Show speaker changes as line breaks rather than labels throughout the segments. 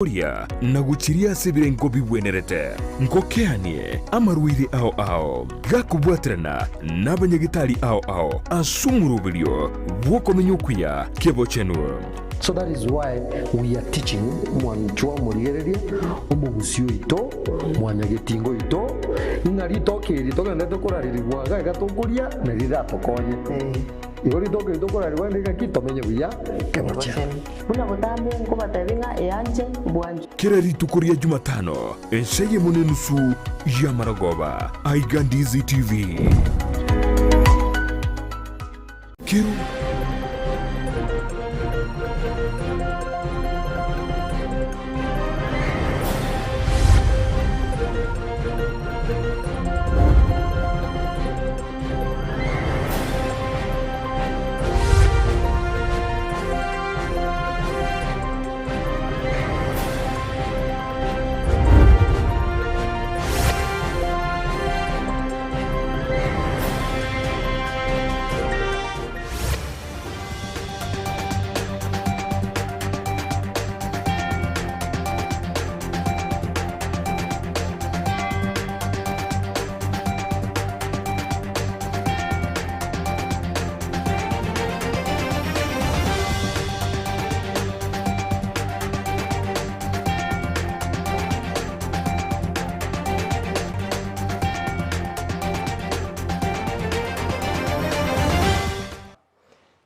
Koria na gochiria ase ebirengo bigwenerete, ngokeanie amarwaire ao ao, gakobwaterana nabanyagitari ao ao ase omoroberio bw'okomenya okuya kebochenu.
So that is why we are teaching mwanchwa omorigereria, omogusii oito, mwanyagetinga oito, ng'a ritoke eri togenderete korarerigwa iga iga tokoria nari riratokonye. Igo ritoke eri tokorarerigwa rinde ng'aki tomenye buya kebochenu.
Buna botambe nkobatebia ng'a eanche bwanchwe.
Kera rituko ria Jumatano, ensa eyemo na enusu y'amarogoba, aiga Ndizi TV. Kero.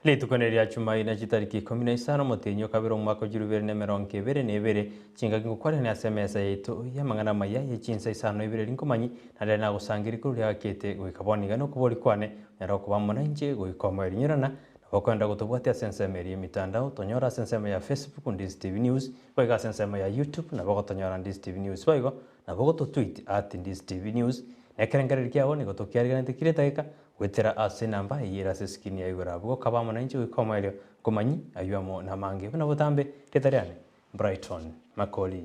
Rituko neria Chumaine chitariki ikomi na isano omotienyi o kabere omwaka o chilifu ibere na emerongo ebere na ebere, chingaki ngokwanania ase emesa yaito y'amang'ana amaya ye chinsa isano ibere rinkomanyi, naende nagosangereria korwa riagakete goika bono iga nokobori kwane, onyare koba amo nainche goika omoerio. Inyorana, nabo okoenda gotobwatia ase ensemo eria y'emitandao, tonyore ase ensemo ya Facebook Ndizi TV News, boigo ase ensemo ya YouTube nabo ogotonyora Ndizi TV News, boigo nabo ogototweet at Ndizi TV News, na ekerengererio kiabo nigo tokiariganete kera edageka Goetera ase enamba eyio ere ase eskrini ya igoro abwo, kaba amo nainche goika omoerio, nkomanyie ayio amo namange. Buna botambe, rieta riane, Brighton Makori.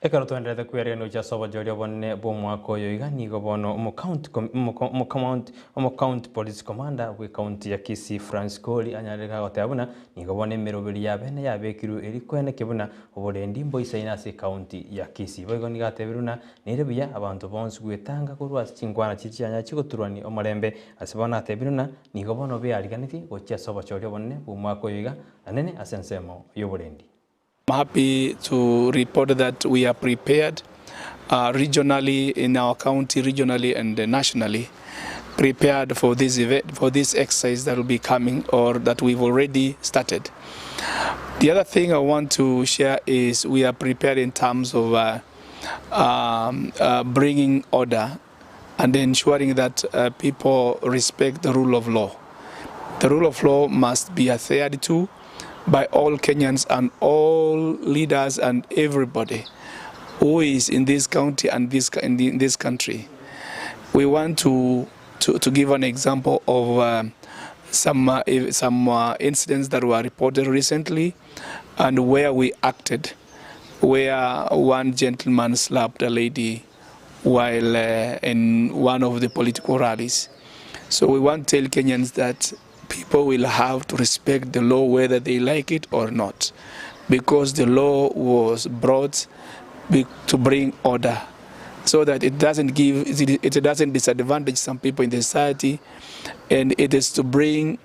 Ekero twenderete kweariganigwa gochia ase obochori obonene bw'omwaka oyo iga, nigo bono omocounty police commander bw'ecounty ya Kisii Francis Koori anyarire gagoteba buna nigo bono emeroberi ya bene yabekirwe eri koenekia buna oborendi mboisaine ase ecounty ya Kisii. Boigo nigo atebire buna nere buya abanto bonsi gwetanga korwa ase chinkwana chiria chianyare chigoturwania omorembe ase bono atebire buna nigo bono beariganetie gochia ase obochori obonene bw'omwaka oyo iga anene ase ensemo y'oborendi.
I'm happy to report that we are prepared uh, regionally in our county, regionally and nationally, prepared for this event, for this exercise that will be coming or that we've already started. The other thing I want to share is we are prepared in terms of uh, um, uh, bringing order and ensuring that uh, people respect the rule of law. The rule of law must be adhered to by all Kenyans and all leaders and everybody who is in this county and this in, the, in this country. We want to, to, to give an example of uh, some, uh, some uh, incidents that were reported recently and where we acted, where one gentleman slapped a lady while uh, in one of the political rallies. So we want to tell Kenyans that people will have to respect the law whether they like it or not, because the law was brought to bring order so that it doesn't give it doesn't disadvantage some people in the society and it is to bring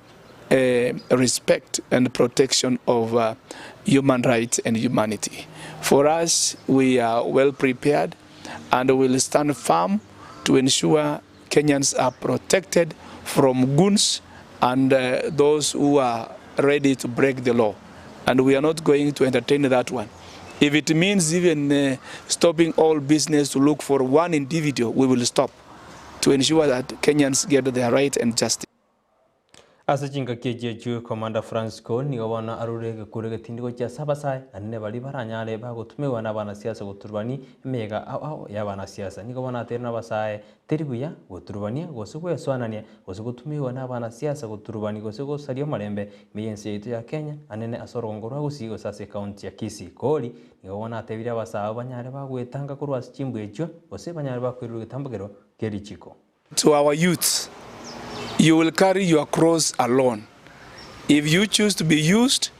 uh, respect and protection of uh, human rights and humanity. For us, we are well prepared and will stand firm to ensure Kenyans are protected from goons and uh, those who are ready to break the law. And we are not going to entertain that one. If it means even uh, stopping all business to look for one individual, we will stop to ensure that Kenyans get their right and justice.
Ase chingaki echi echio Commander Francisco nigo bono arure egekuro egetindi gochia ase abasae, naende baria baranyare bagotumiwa nabanasiasa goturubani emeyega ao ao y'abanasiasa. Nigo bono ateire nabasae teri buya goturubania gose gwesoanania gose gotumiwa nabanasiasa goturubani gose gosaria omorembe ime y'ense yaito ya Kenya anene ase orogongo rwa Gusii gose ase ekaunti ya Kisii. Koori nigo bono atebirie abasae abwo banyare bagwetanga korwa ase chimbwa echio gose banyare bakoirerwa egetambokero kie richiko.
To our youths, you will carry your cross alone. If you choose to be used,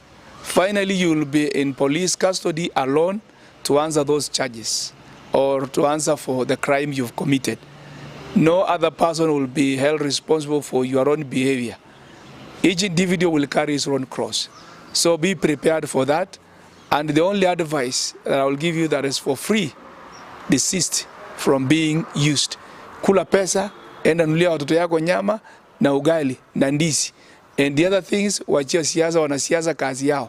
finally you will be in police custody alone to answer those charges or to answer for the crime you've committed. No other person will be held responsible for your own behavior. Each individual will carry his own cross. So be prepared for that. And the only advice that I will give you that is for free, desist from being used. Kula pesa, enda nunulia watoto yako nyama na ugali na ndizi and the other things wachia siasa, wanasiasa kazi yao.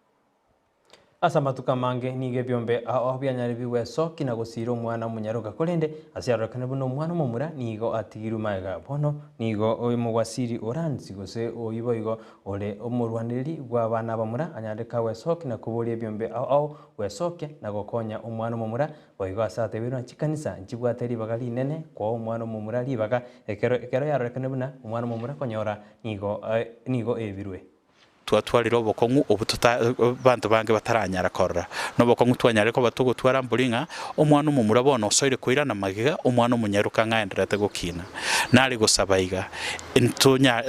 Ase amatuko amange nigo ebiombe ao bianyare bigwesokia na gosiira omwana omonyaroka, korende ase arorekane buna omwana omomura nigo atigirwe magega. Bono nigo omogwasiri oransi gose oyio boigo Ore omorwanereri bw'abana abamura anyare kagwesokia na koboria ebiombe ao ao gwesokia na gokonya omwana omomura, boigo ase atebirwe ng'a chikanisa nchibwate ribaga rinene koa omwana omomura ribaga ekero ekero yarorekane buna omwana omomura konyora nigo nigo ebirwe.
Twatwarire obokong'u obwo tota abanto bange bataranyara korora. Na obokong'u twanyarire koba togotwara mbori ng'a omwana omomura bono osoire koirana magega, omwana omonyaroka ng'aendererete gokina. Nare gosaba iga, Ntonya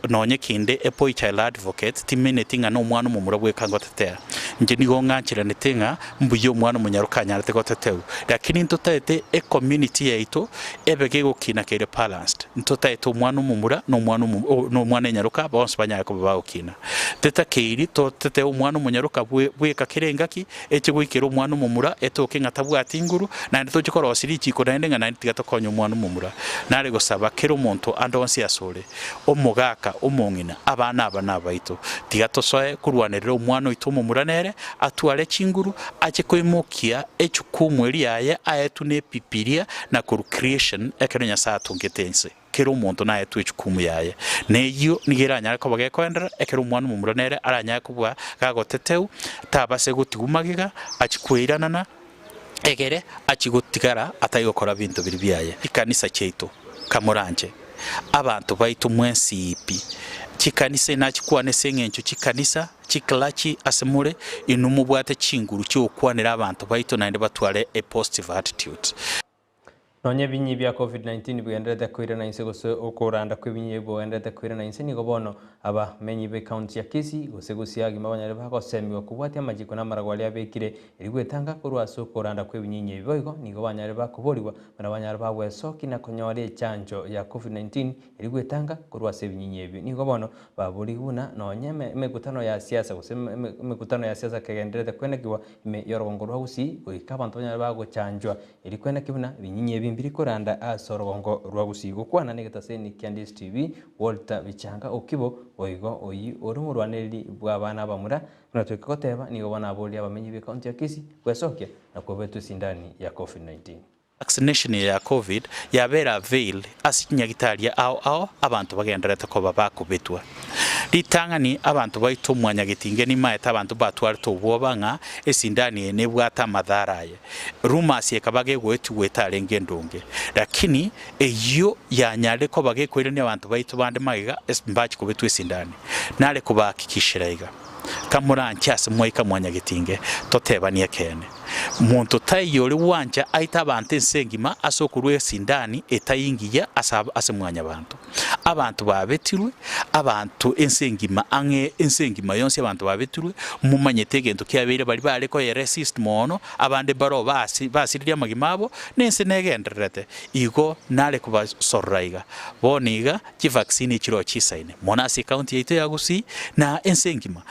nonye kinde a boy child advocate timineti ng'a nomwana omomura bweka ngotetea. Inche nigo ng'ancheranete ng'a mbuya omwana omonyaroka anyarete goteteu. Lakini ntotaete e community yaito ebe gegokina kere balanced. Ntotaete omwana omomura na omwana omo na omwana enyaroka bonsi banyare koba bagokina. Tetakeiri totetee omwana omonyaroka bwe bweka kera engaki eche goikera omwana omomura etoke ng'a tabwati nguru, naende toche korosia richiko naende ng'a naende tiga tokonye omwana omomura. Nare gosaba kera omonto ande onsi asore, omogaka, omong'ina, abana aba nabaito, tiga tosoe korwanerera omwana oito omomura nere atware chinguru, ache koimokia echukumu eria yaye aetwe nebibilia na korwa creation ekero Nyasae atongete ense. Kera omonto naetwe echukumu yaye, na eyio nigo eranyare koba gekoenderera ekero omwana omomura nere aranyare kobua gagoteteu, tabase gotigwa magega, achie kweiranana, egere achie gotigara atari gokora binto biria biaye. Chikanisa chiaito, kamoranche abanto baito mwensi pi, chikanisa inachikwane ase eng'encho chikanisa, chiclergy ase more, inwe mobwate chinguru chi'ogokwanera abanto baito naende batware a positive attitude.
Nonya ebinyi bia Covid-19 bigendererete koirana inse gose okoranda kw'ebinyi ebi bogendererete koirana inse nigo bono abamenyi b'ecounty ya Kisii gose Gusii agima banyare bagosemigwa kobwatia amachiko na amarago aria abekire erio gwetanga korwa ase okoranda kw'ebinyinyi ebi boigo nigo banyare bakoborigwa buna banyare bagwesokia na konyora echanjo ya Covid-19 erio gwetanga korwa ase ebinyinyi ebi nigo bono baborigwe buna nonya emekutano ya siasa gose emekutano ya siasa kegendererete kwenekigwa ime y'orogongo rwa Gusii goika abanto banyare bagochanjwa Erio kwene ki buna ebinyinyi ebi mbiri koranda ase orogongo rwa Gusii gokwana negetaseni kia Ndisi TV, Walter Bichanga Okibo, boigo oyio ore omorwanereri bw'abana abamura, buna toika goteba nigo bono aborie abamenyi b'ecounty ya Kisii gwesokia na kobetwa esindani ya Covid-19.
Vaccination eye ya Covid yabeire availed ase chinyagitari ao ao abanto bagendererete koba bakobetwa. Ritang'ani abanto baito mwanyagetinge nimaete abanto mbatwarete obwoba ng'a esindani eye nebwate amadhara aye. Rumours ekaba gegoetigwa etarenge endonge. Lakini eyio yanyarire koba gekoirania abanto baito bande magega mbache kobetwa esindani. Nare kobahakikishera iga, kamoranche ase mwaika mwanyagetinge totebanie ekeene. Monto taiyo ore gwancha aite abanto ense engima ase okorua esindani etai engiya ase ase mwanyabanto. Abanto babetirwe, abanto ense engima ang'e ense engima yonsi abanto babetirwe, momanyete egento kiabeire baria bare koyeresist mono, abande mbaroo basi basiririe amagima abo, na ense negendererete. Igo nare kobasorora iga. Bono iga, chivaccine chiroo chisaine, mono ase ecounty yaito ya Gusii, na ense engima,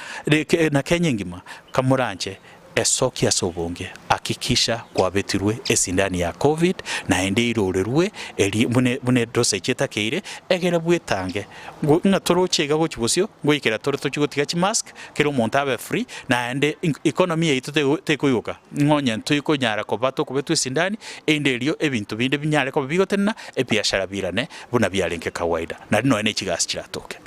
na Kenya engima, kamoranche Esokia ase obonge, hakikisha kwabetirwe esindani ya covid naende eirorerwe eri buna buna edosage etakeire egere bwetange. Ngo ng'a toroche iga gochia bosio ngoikera tore tochie gotiga chimask kera omonto abe free naende economy yaito tego tekoigoka ng'a onye ntoikonyara koba tokobetwa esindani erinde erio ebinto binde binyare koba bigotenena ebiashara birane buna biarenge kawaida naende nonya ne chigasi chiratoke.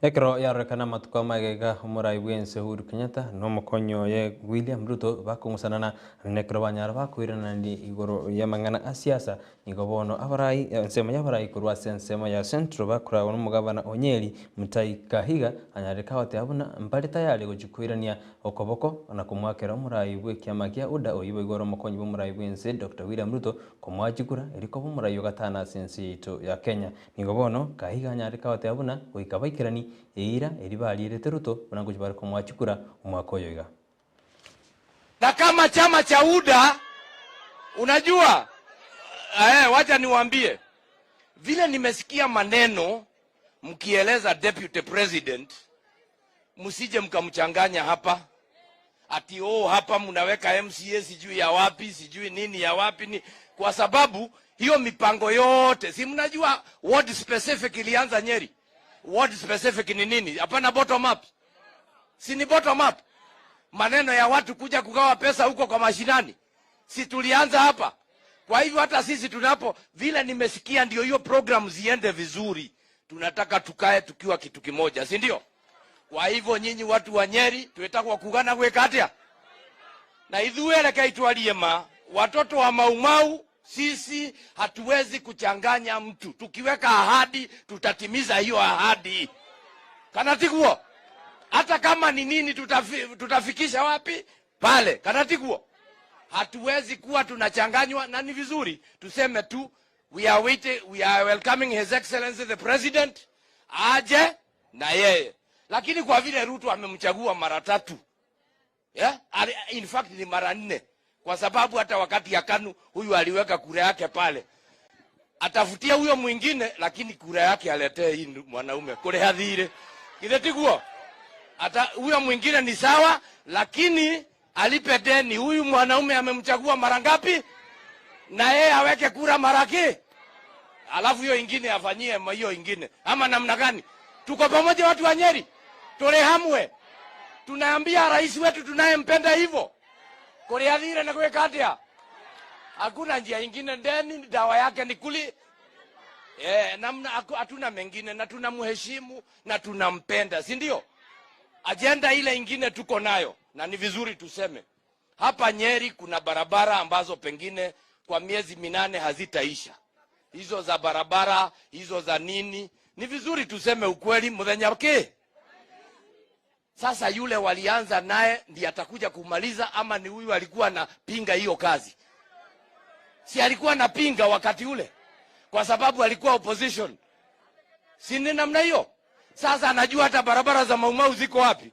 Ekero yarorekana amatuko amagega omorai bw'ense Uhuru Kenyatta na omokonyi oye William Ruto bakong'usanana na ekero banyara bakoiranania igoro y'amang'ana a siasa, nigo bono abarai ensemo y'abarai korwa ase ensemo ya Central bakoragwa n'omogabana o Nyeri Mutahi Kahiga anyarire kagoteba buna mbare tayari gochia koirania okoboko na komoakera omorai bw'ekiama kia UDA oyio boigo ore omokonyi bw'omorai bw'ense Doctor William Ruto komoa chikura erio koba omorai o gatano ase ense yaito ya Kenya. Nigo bono Kahiga anyarire kagoteba buna goika baikerani eira eria barierete Ruto buna ngochia bare komoa chikura omwaka oyo iga.
Na kama chama cha UDA unajua eh, wacha niwaambie vile nimesikia maneno mkieleza deputy president, msije mkamchanganya hapa ati oh, hapa mnaweka MCA sijui ya wapi sijui nini ya wapi ni, kwa sababu hiyo mipango yote si mnajua ward specific ilianza Nyeri. Ward specific ni nini? Hapana bottom up, si ni bottom up? Maneno ya watu kuja kugawa pesa huko kwa mashinani, si tulianza hapa? Kwa hivyo hata sisi tunapo vile nimesikia, ndio hiyo program ziende vizuri, tunataka tukae tukiwa kitu kimoja, si ndio? Kwa hivyo nyinyi watu wa Nyeri twetagwo kugana gwika atia na ithuĩ reke itwarie ma watoto wa Maumau, sisi hatuwezi kuchanganya mtu. Tukiweka ahadi tutatimiza hiyo ahadi, kana tiguo? Hata kama ni nini tutafikisha wapi pale, kana tiguo? Hatuwezi kuwa tunachanganywa, na ni vizuri tuseme tu we are waiting, we are welcoming His Excellency the President aje na yeye, lakini kwa vile Ruto amemchagua mara tatu yeah? In fact ni mara nne, kwa sababu hata wakati ya KANU huyu aliweka kura yake pale, atafutia huyo mwingine, lakini kura yake aletee hii mwanaume kule hadhire kile tiguo. Ata huyo mwingine ni sawa, lakini alipe deni. Huyu mwanaume amemchagua mara ngapi? Na yeye aweke kura mara ki, alafu hiyo ingine afanyie hiyo ingine, ama namna gani? Tuko pamoja watu wa Nyeri, turehamwe. Tunaambia rais wetu tunayempenda hivyo, kuriathire na gwika atia? Hakuna njia ingine, deni dawa yake ni kuli namna hatuna mengine, na tunamheshimu na tunampenda, si ndio? Ajenda ile ingine tuko nayo, na ni vizuri tuseme hapa Nyeri kuna barabara ambazo pengine kwa miezi minane hazitaisha, hizo za barabara hizo za nini. Ni vizuri tuseme ukweli, muthenya ki sasa yule walianza naye ndiye atakuja kumaliza, ama ni huyu alikuwa anapinga hiyo kazi? Si alikuwa anapinga wakati ule kwa sababu alikuwa opposition, si ni namna hiyo? Sasa anajua hata barabara za Maumau ziko wapi.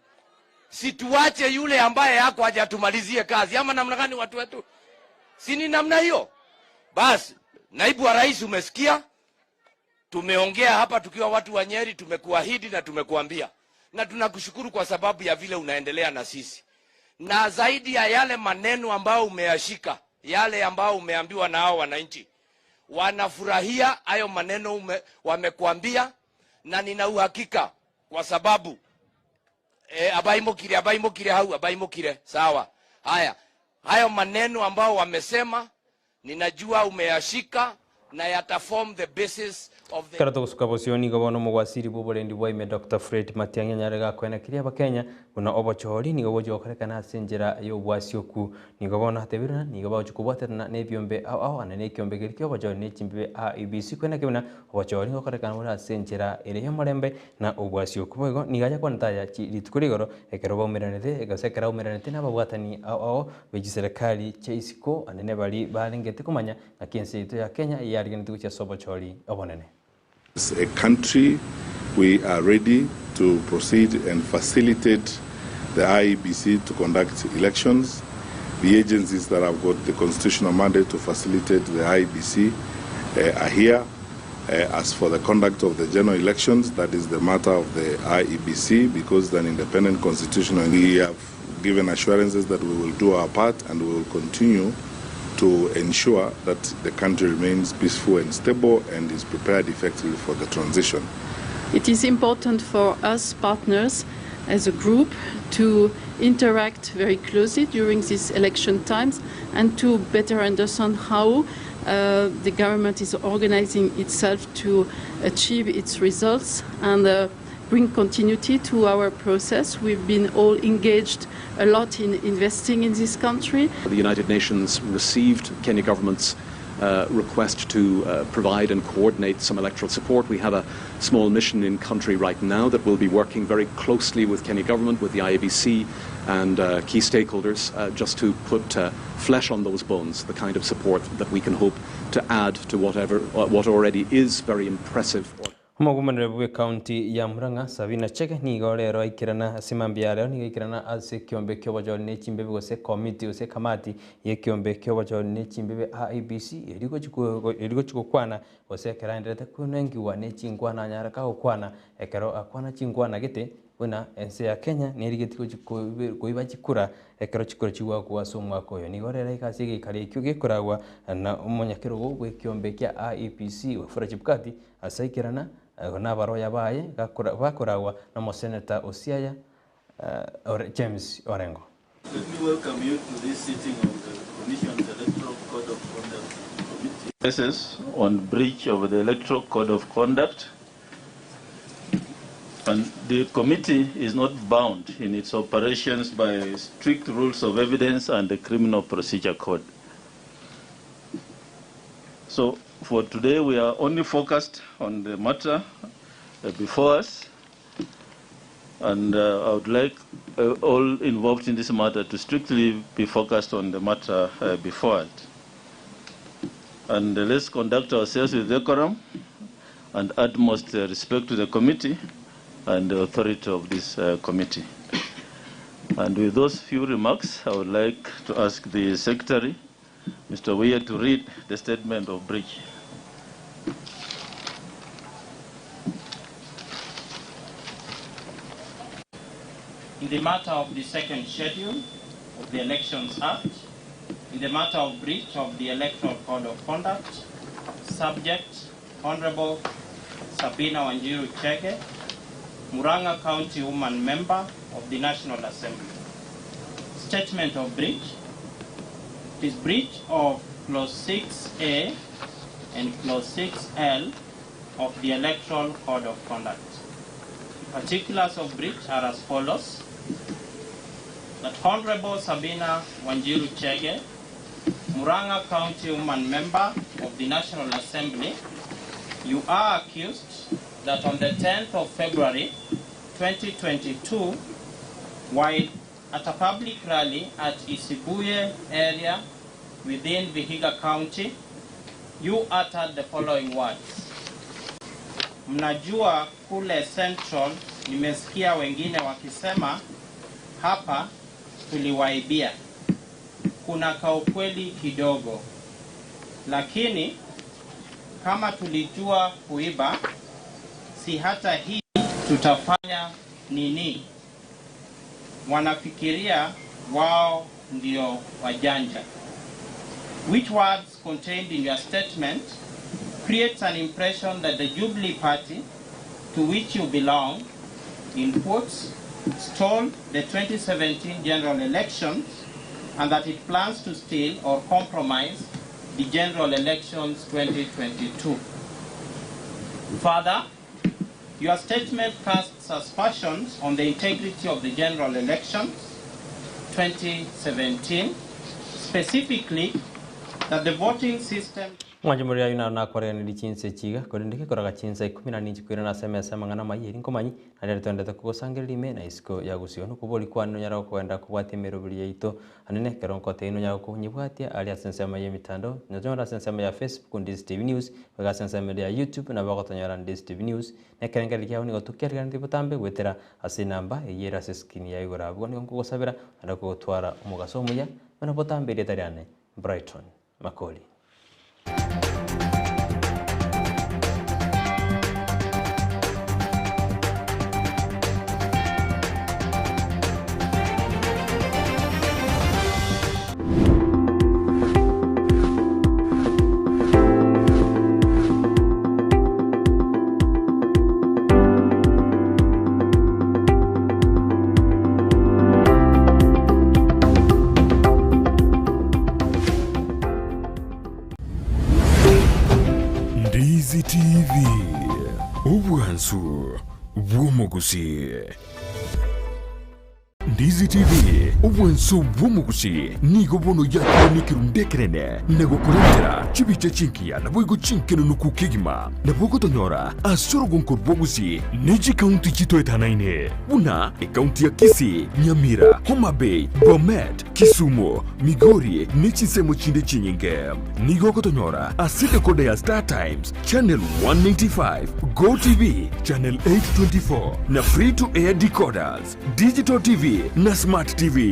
Si tuache yule ambaye hako hajatumalizie kazi, ama namna gani watu wetu? Si ni namna hiyo? Basi naibu wa rais, umesikia, tumeongea hapa tukiwa watu wa Nyeri, tumekuahidi na tumekuambia, na tunakushukuru kwa sababu ya vile unaendelea na sisi, na zaidi ya yale maneno ambayo umeyashika, yale ambayo umeambiwa na hao wananchi, wanafurahia hayo maneno wamekuambia, na nina uhakika kwa sababu abaimukire abaimukire hau abaimukire sawa. Haya, hayo maneno ambao wamesema ninajua umeyashika na yata form the basis of the
Ekero togosuka bosio nigo bono omogwasiri bwa oborendi bwa ime Doctor Fred Matiang'i anyare gakoenekeria abakenya buna obochori nigo bogochia gokorekana ase enchera ya obwasioku. Nigo bono atebire buna nigo bagochia kobwaterana na ebiombe ao ao ande na ekiombe keria kia obochori na echimbibe IEBC koenekia buna obochori ngokorekana bore ase enchera ere y'omorembe na obwasioku. Boigo nigo aye kwaneta aya chi rituko rigoro ekero baumeranete gose ekero aumeranete na ababwatani ao ao be chiserekari chia isiko ande ne baria barengete komanya ng'aki ense yaito ya Kenya yariganeti gochia ase obochori obonene.
As a country, we are ready to proceed and facilitate the IEBC to conduct elections. The agencies that have got the constitutional mandate to facilitate the IEBC are here. As for the conduct of the general elections, that is the matter of the IEBC, because it's an independent constitutional. We have given assurances that we will do our part and we will continue to ensure that the country remains peaceful and stable and is prepared effectively for the transition.
It is important for us partners as a group to interact very closely during these election times and to better understand how the government is organizing itself to achieve its results and bring continuity to our process. We've been all engaged a lot in investing in this country.
The United Nations received Kenya government's request to provide and coordinate some electoral support. We have a small mission in country right now that will be working very closely with Kenya government, with the IEBC and key stakeholders, just to put flesh on those bones, the kind of support that we can hope to add to whatever, what already is very impressive.
Omogomanero bw'Ekaunti ya Murang'a, Sabina Chege, nigo rero aikerana ase mambia ya rero nigo aikerana ase ekiombe ki'obochori ne chimbebe gose ekomiti gose ekamati y'ekiombe ki'obochori ne chimbebe IEBC erio gochi erio gochi gokwana gose ekero aenderete kwenengiwa ne chinkwana anyare kagokwana ekero akwana chinkwana gete buna ense ya Kenya nerigetie gochi koiba chikura ekero chikura chigwakwa ase omwaka oyo. Nigo rero iga ase egeikaro ekio gekoragwa na omonyakerogo bw'ekiombe kia IEBC Wafula Chebukati Ase aikerana nabaroya baye bakoragwa nomoseneta o Siaya James Orengo.
Let me welcome you to this sitting of the Commission's Electoral Code of Conduct Committee. Cases on breach of the Electoral Code of Conduct, and the committee is not bound in its operations by strict rules of evidence and the Criminal Procedure Code. So for today we are only focused on the matter before us, and I would like all involved in this matter to strictly be focused on the matter before it. And let's conduct ourselves with decorum and utmost respect to the committee and the authority of this committee. And with those few remarks, I would like to ask the Secretary, Mr. Weir, to read the statement of breach.
In the matter of the second schedule of the Elections Act, in the matter of breach of the Electoral Code of Conduct, subject Honorable Sabina Wanjiru Chege, Murang'a County Woman Member of the National Assembly. Statement of breach. It is breach of Clause 6A and Clause 6L of the Electoral Code of Conduct. The particulars of breach are as follows. That Honorable Sabina Wanjiru Chege, Murang'a County Woman Member of the National Assembly, you are accused that on the 10th of February 2022, while at a public rally at Isibuye area within Vihiga County, you uttered the following words. Mnajua kule Central nimesikia wengine wakisema hapa tuliwaibia. Kuna kaukweli kidogo, lakini kama tulijua kuiba, si hata hii tutafanya nini? Wanafikiria wao ndio wajanja. Which words contained in your statement creates an impression that the Jubilee Party, to which you belong, in quotes, stole the 2017 general elections and that it plans to steal or compromise the general elections 2022. Further, your statement casts suspicions on the integrity of the general elections 2017, specifically that the voting system
Mwanche more ayio naro nakwareganirie chinsa echi iga, korende gekoraga chinsa ikomi na ninche koirana ase emesa y'amang'ana amayia eri nkomanyi, naende ere toendete kogosangereria ime na isiko ya gusii. Nokobori kwane nonyare gokogenda kobwatia emeroberi yaito anene ekero nkotebia nonyare konyebwatia aria ase ensemo y'emitandao, notonyore ase ensemo ya Facebook Ndisi TV News, goika ase ensemo ere ya YouTube nabo ogotonyora Ndisi TV News, na ekerengererio kiabo nigo tokiariganetie botambe goetera ase enamba eyio ere ase escreen ya igoro abwo. Nigo nkogosabera naende kogotwara omogaso omuya buna botambe erieta riane Brighton Makori.
Ndizi TV, obwansu. Bw'omogusii. Ndizi TV, obwanso bw'omogusii, nigo bono yakire nekerundu ekenene na gokorentera chibicha chingiya naboigo chinkenenuku kegima. Nabo ogotonyora ase orogonko rwa Gusii ne chikaunti chitoetanaine buna ekaunti ya Kisii, Nyamira, Homa Bay, Bomet, Kisumu, Migori ne chinsemo chinde chinyinge. Nigo ogotonyora ase decoder ya Star Times, Channel 195, Go TV, Channel 824 na Free to Air decoders, Digital TV na Smart TV.